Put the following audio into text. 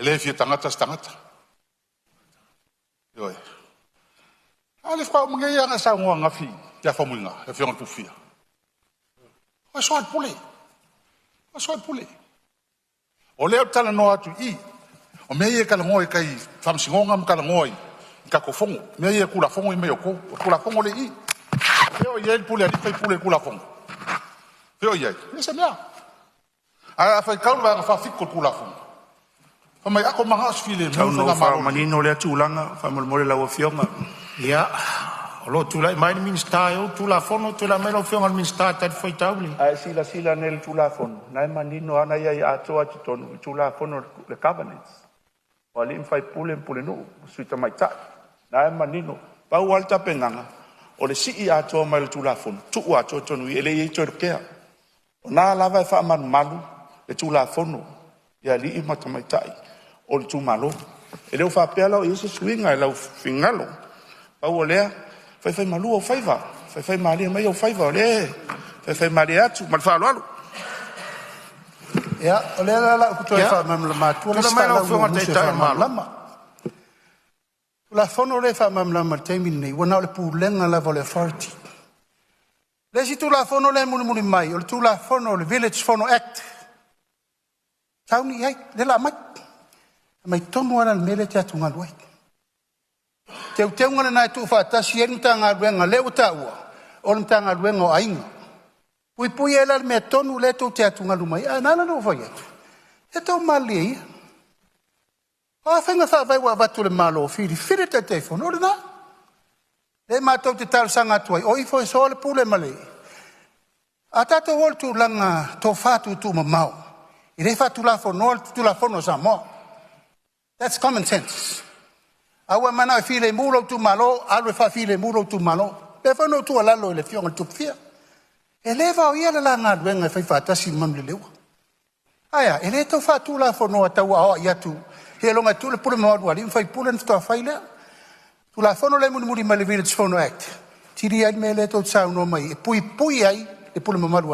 E le fia tagata se tagata, ioe. A lea faatoa uma nei ona e saunoa ananafi ia Faumuina, le afioga i le Tupufia. O e soalepule, ua soalepule. O lea ou te talanoa atu i i, o mea ia e talanoa i tai i faamasinoga ma talanoa i tatou fono, mea ia o Tulafono ia e aumai e outou. O le Tulafono lea e i i. O fea o i ai le pule a alii ma faipule i le Tulafono? O fea o i ai? E leai se mea. Ae a faitau le Vaega 47 o le Tulafono, fai mai a outou mananao e filemu le Tau ina ou faigamalo faamanino lea tulaga faamolemole lau Afioga. Ia, o lo o tulai mai le Minisita e ou le Tulafono. Tulai mai lau Afioga i le Minisita e talifuaitau i le A e silasila nei i le Tulafono, o lena e manino lava na i ai atoa i totonu i le Tulafono o le Governance o alii ma faipule ma pulenuu ma sui tamaitai, o lena e manino. Pau lava le tapenaga o le sii atoa mai o le Tulafono tuu atoa i totonu i i, e leai toe lotea. O lena lava e faamalumalu le Tulafono i alii ma tamaitai o itumalo. E le faapea la o i ai se suiga i lou finagalo. Pau o lea, faifaimalu ou faiva, faifaimalie mai ou faiva o lea e faifaimalie atu. Ma le faaaloalo. Ia, o lea la o le a ou toe faamalamalama atua le Tulai isi mai lau Afioga faalaumi i o le musu e Taitai o le Malo. faamalamalama. Tulafono lea e faamalamalama i le taimi lenei, ua na o le pulega lava o le Authority. O le isi Tulafono lea e mulimuli mai, o le Tulafono o le Village Fono Act, sauni i ai lea o le a aumai. Aumai tonu lava la i le mea lea e te atugalu ai. Teuteuga lena e tuufaatasi ai le Matagaluega lea ua taua o le Matagaluega o Aiga. Puipui ai la i le mea tonu lea tou te atugalu mai ai. Ae ala ona ou fai atu, ia outou malilie ia, o a faiga faavae ua avatu e le Malo e filifili le Taitaifono, o lena. O lea matou te talosaga atu ai, o ifo e soa le pule ma le… A tatou o i le tulaga tofa tuutuumamao, e le faatulafonoa le Tulafono a Samoa. That's common sense. A ua e manao e filemu lou itumalo, alu e faafilemu lou itumalo. O lea foi na ou tuualalo i le Afioga i le Tupufia, e le vaoia le la galuega e faifaatasi ma Manuleleua. Ae a? E le tau faatulafonoina tau aoai atu seiloga e tuu le pule mamalu a alii ma faipule ona faatoa fai lea. Tulafono lea e mulimuli mai le Village Fono Act, e tili ai le mea lea tou te saunoa mai ai e puipui ai le pulemamalu.